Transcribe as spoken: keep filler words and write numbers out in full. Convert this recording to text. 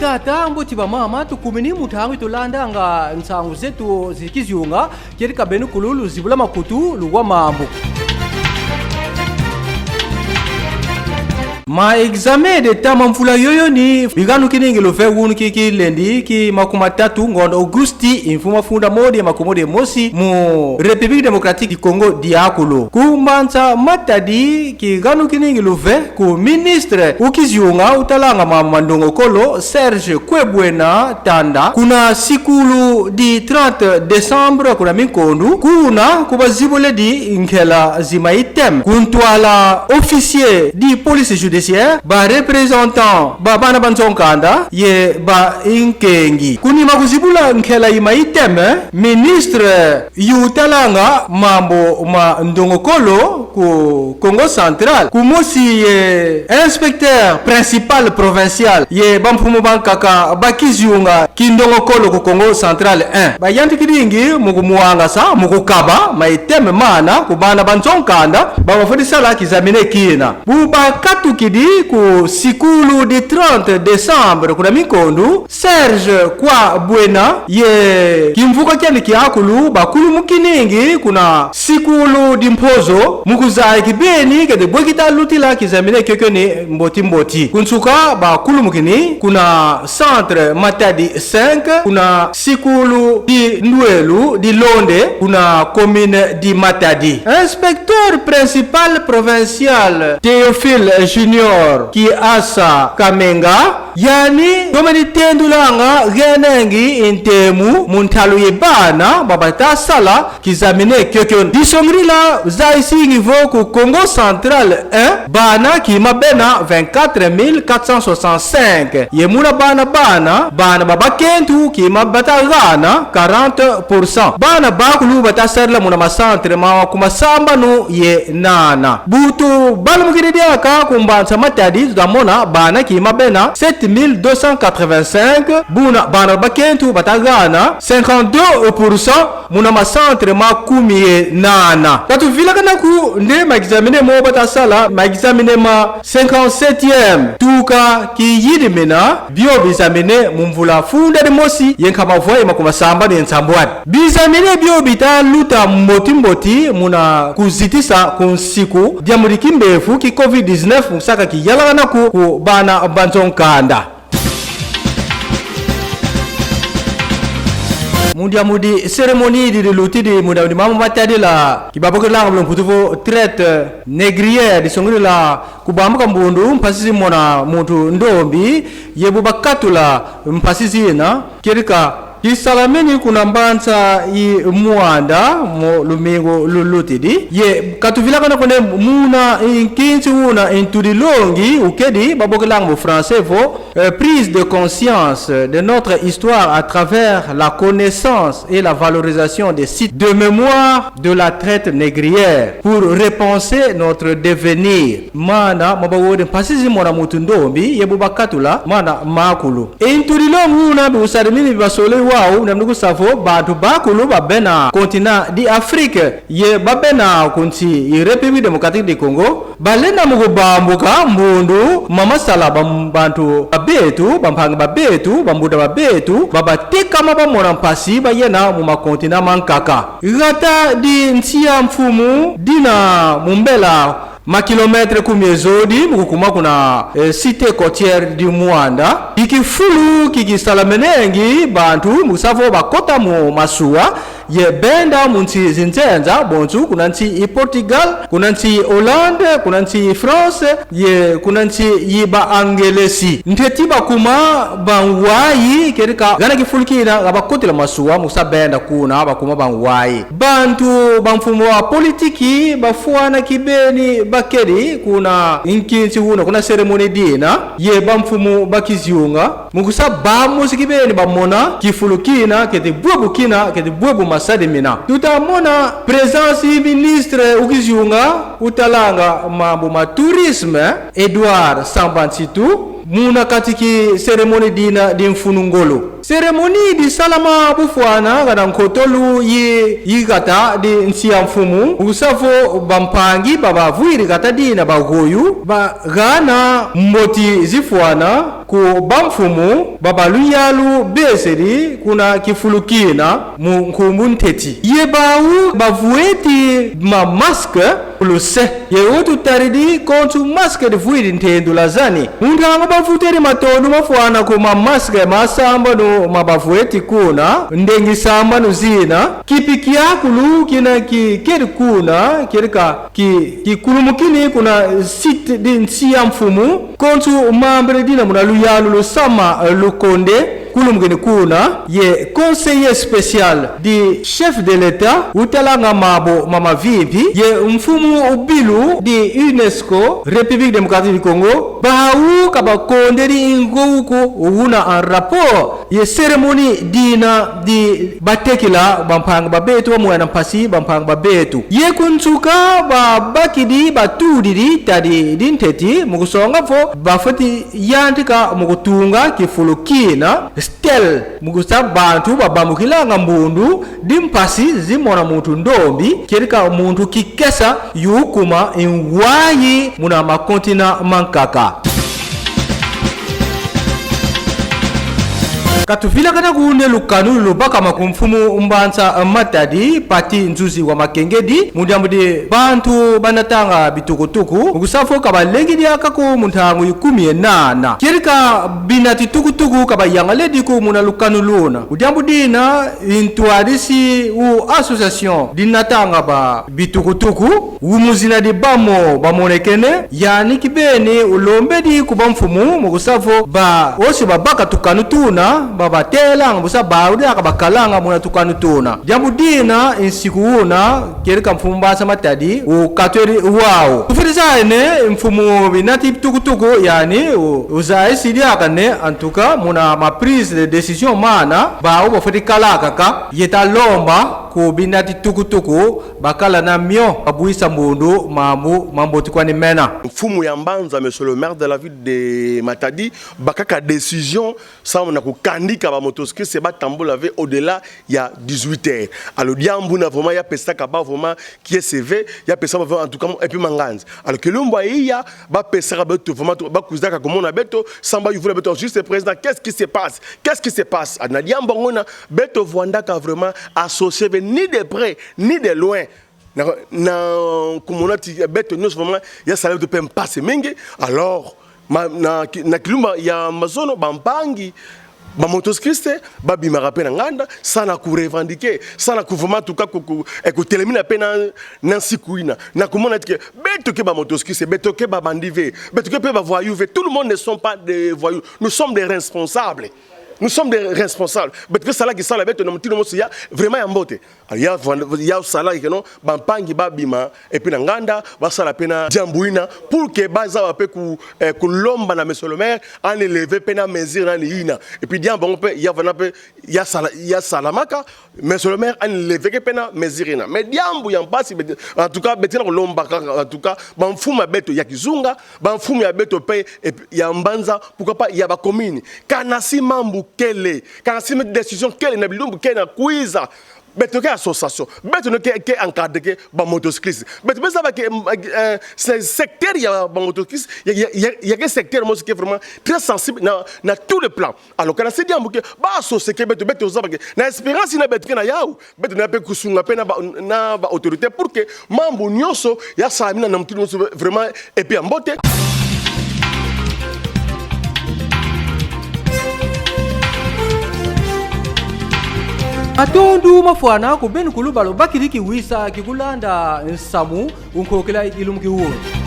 Tata, mbote ba mama, tukumini mu ntangu yi tulandanga nsangu zetu zi kizunga, kedika benu kulu luzibula makutu, luwa mambu. Ma examen d'État ma mvula yoyo ni biganukiningi luve wunu ki kilendi ki makumatatu ngonda Augusti, mvu mafunda modi ye makumodi ye mosi mu République Démocratique du Congo diakulu. Ku mbanza Matadi kiganukiningi luve ku ministre u kizunga utalanga mambu ma ndongokolo, Serge Kwebwena Tanda, kuna sikulu di trente décembre kuna Minkondu, kuna ku bazibuledi nkela zi ma items. Ku ntwala officier di police judiciaire, ba représentant ba bana ba nzo nkanda ye ba nkengi. Ku nima kuzibula nkela yi ma items, ministre yu talanga mambu ma ndongokolo ku Kongo Central, kumosi ye inspecteur principal provincial ye bamfumu bankaka ba kizunga ki ndongokolo ku Kongo Central un, bayantikidingi mu kumwangasa, mu kukaba ma items mana ku bana ba nzo nkanda ba bafweti sala kizamine kina. Bu bakatukidi ku sikulu di trente décembre kuna Minkondu, Serge Kwebwena ye kimvuka kiandi kiakulu bakulumukiningi kuna sikulu di Mpozo, mu kuzaya kibeni keti bwe kita lutila kizamine kiokio ni mboti mboti. Ku nsuka bakulumukini kuna centre Matadi cinq, kuna sikulu di Ndwelu di Londe, kuna commune di Matadi. Inspecteur principal provincial Théophile Junior Kiasa Kamenga, yani tomene tendulanga genengi ntemu mu ntalu ye bana ba bata sala kizamine kiokio. Disongidila zayisingi vo ku Kongo Central un, bana kima bena vingt-quatre mille quatre cent soixante-cinq. Ye muna bana bana, bana ba bakentu kima bata gana quarante pour cent. Bana bakulu bata sadila muna ma centre makumasambanu ye nana. Bu tubalumukini diaka ku mbanza Matadi, tuta mona bana kima bena sept mille deux cent quatre-vingt-cinq, buna bana bakentu bata gana cinquante-deux pour cent muna ma centre makumi ye nana. Ka tuvilakana ko nde ma examen mo bata sala, ma examen ma cinquante-septième tuka kiyidimena, bio bizamine mu mvula funda dimosi ye nkama vwa ye makumasambanu ye nsambwadi. Bizamine bio bita luta mboti mboti muna kuzitisa ku nsiku diambu di kimbevo ki covid dix-neuf mu saka kiyalakana ko ku bana ba nzo nkanda. Mu diambu di cérémonie di dilutidi mu diambu di mambu matadila ki babokelanga mu lumputu vo traite négrière, disongidila kubambuka mbundu mpasi zi mona muntu ndombi, ye bu bakatula mpasi zina, kedika kisalamini kuna mbanza yi Muanda mu lumingu lulutidi. Ye ka tuvilakana ko nde muna nkinsi una ntudilongi ukedi babokelanga mu français vo, euh, prise de conscience de notre histoire à travers la connaissance et la valorisation des sites de mémoire de la traite négrière pour repenser notre devenir. Mana ma bawodi mpasi zi mona muntu ndombi ye bu bakatula mana makulu. E ntudilongi una bi usadimini bi basole wau, na mnuku savo bantu bakulu ba bena continent di Afrique ye ba bena ku nsi yi République Démocratique du Congo, balenda mu kubambuka mbundu ma masala ba m-, bantu ba betu, bampangi ba betu, bambuta ba betu, ba batekama ba mona mpasi ba yena mu ma continent mankaka. Gata di nsi ya mfumu dina mu mbela ma kilomètre kumi ye zodi mu kukuma kuna, eh, cité côtière di Muanda. Ki kifulu ki kisalamenengi bantu mu savo bakota mu masuwa ye benda mu nsi zi nzenza, bonso kuna nsi yi Portugal, kuna nsi yi Hollande, kuna nsi yi France, ye kuna nsi yi ba Angelesi. Nteti bakuma banwayi, kedika gana kifulu kina ga bakotila masuwa mu sa benda kuna, bakuma banwayi. Bantu bamfumu ba politiki bafwana kibeni bakedi kuna nkinsi una, kuna cérémonie dina, ye bamfumu ba kizunga, mu kusa bamosi kibeni bamona kifulu kina keti bwebu kina, keti bwebu masadimina. Tuta mona présence yi ministre u kizunga utalanga mambu ma tourisme, Edouard Samba Nsitu, muna kati ki cérémonie dina di mfunu ngolo. Cérémonie disalama bufwana gana nkotolo yi, yi gata di nsi ya mfumu, mu kusa vo bampangi ba bavwidi gata dina ba Goyou, bagana mboti zifwana ku bamfumu ba ba luyalu besedi kuna kifulu kina mu nkumbu nteti. Ye bau bavweti ma masque ku luse. Ye wo tutadidi konso masque divwidi ntendula zani. Mu ntangu bavutidi matondo mafwana ku ma masque ma sambanu ma bavweti kuna, ndengi sambanu zina, kipi kiakulu kina ki, kedi kuna, kieleka ki, kikulumukini kuna site di nsi ya mfumu, konso mambele dina muna luyalu Lusama, eh, Lukonde, kulumukini kuna, ye conseiller spécial di chef de l'État utalanga mambu ma mavimpi, ye mfumu bilu di UNESCO, République démocratique du Congo, bau ka bakondedi ngogo una en rapport ye cérémonie dina di batekila bampangi ba beto, ba mwana mpasi, bampangi ba beto. Ye ku nsuka babakidi, batudidi tadi di nteti, mu kusonga vo bafweti yantika mu kutunga kifulu kina, stèle, mu kusa bantu babambukilanga mbundu di mpasi zi mwana muntu ndombi, kieleka muntu kikesa yu kuma ngwayi muna ma continent mankaka. Ka tuvilakana ko nde lukanu lubakama ku mfumu mbanza Matadi, Pathy Nzuzi wa Makengedi, mu diambu di bantu banatanga bitukutuku, mu kusa vo ka balengidi diaka ko mu ntangu yi kumi ye nana. Kieleka binati tukutuku ka bayangalele ko muna lukanu luna. Mu diambu dina, ntwadisi u association dinatanga ba bitukutuku, u mu zina di Bamo Bamonekene, yandi kibeni ulombedi ku bamfumu mu kusa vo baosi babaka tukanu tuna, babatela, mu kusa bau diaka bakalanga muna tukanu tuna. Diambu dina nsiku una, kieleka mfumu mbanza Matadi ukatwidi wau. Tufweti zaya nde mfumu binati tukutuku yandi u-, uzayisi diaka nde, en tout cas, muna ma prise de décision mana, bau bafweti kala kaka, ye ta lomba ku binati tukutuku bakala na mio, babwisa mbundu mambu ma mbote kwani mena. Mfumu ya mbanza, monsieur le maire de la ville de Matadi, bakaka décision samu na kukandika ba motocyclistes batambula ve au-delà ya dix-huit heures. Alors, diambu na vraiment ya pesaka ba vraiment kiese ve, ya pesa ba vraiment, en tout cas, et puis manganzi. Alors, kilumbu ya iya, bapesaka beto vraiment, to, bakwizaka kumona beto, samu bayuvula beto: juste président, qu'est-ce qui se passe? Qu'est-ce qui se passe? Ah, na diambu yango na beto vwandaka vraiment associés ve, ni de près, ni de loin. Na, na kumona ti beto nyonso vraiment ya sala beto mpe mpasi mingi. Alors, ma, na ki-, na kilumbu ya mazono, bampangi ba motocyclistes babimaka mpe na nganda, samu na ku revendiquer, samu na ku vraiment, en tout cas, ku, ku, eh, kutelemina mpe na, na nsiku ina, na kumona ti que beto ke ba motocyclistes, beto ke ba bandits ve, beto ke mpe ba voyous ve. Tout le monde ne sont pas des voyous. Nous sommes des responsables. Nous sommes des responsables. Beto ke sala kisalu ya beto na mutindu mosi ya vraiment ya mbote. Alors, ya vwanda-, ya sala que non, bampangi babima, et puis na nganda, basala mpe na diambu ina, pour que bazaba mpe ku, eh, kulomba na monsieur le maire, en lever mpe na mesure na ni ina. Et puis diambu yango mpe, ya vanda mpe, ya sala-, ya salamaka, monsieur le maire, en lever ke mpe na mesure ina. Mais diambu ya mpasi, bet-, en tout cas, beto ke na kulomba kaka, en tout cas, bamfumu ya beto ya kizunga, bamfumu ya beto mpe, et puis ya mbanza, pourquoi pas ya ba communes. Kana si mambu kele, kana si décision kele na bilumbu ke na kwiza, beto ke association, beto no ke, ke encadrer ke ba motocyclistes. Beto mpe zaba que, euh, se-, secteur ya ba motocyclistes, ya, ya, ya, ya ke secteur mosi ke vraiment très sensible na, na tous les plans. Alors, kana si diambu ke ba associer ke beto, beto zaba que na expérience ina beto ke na yau, beto na mpe kusunga mpe na ba, na ba autorités pour que mambu nyonso ya salamina na mutindu mosi vraiment, et puis ya mbote. Matondo mafwana ku beno kulu ba lubakidi kiwisa ki kulanda nsamu u nkokila yi kilumbu ki wunu.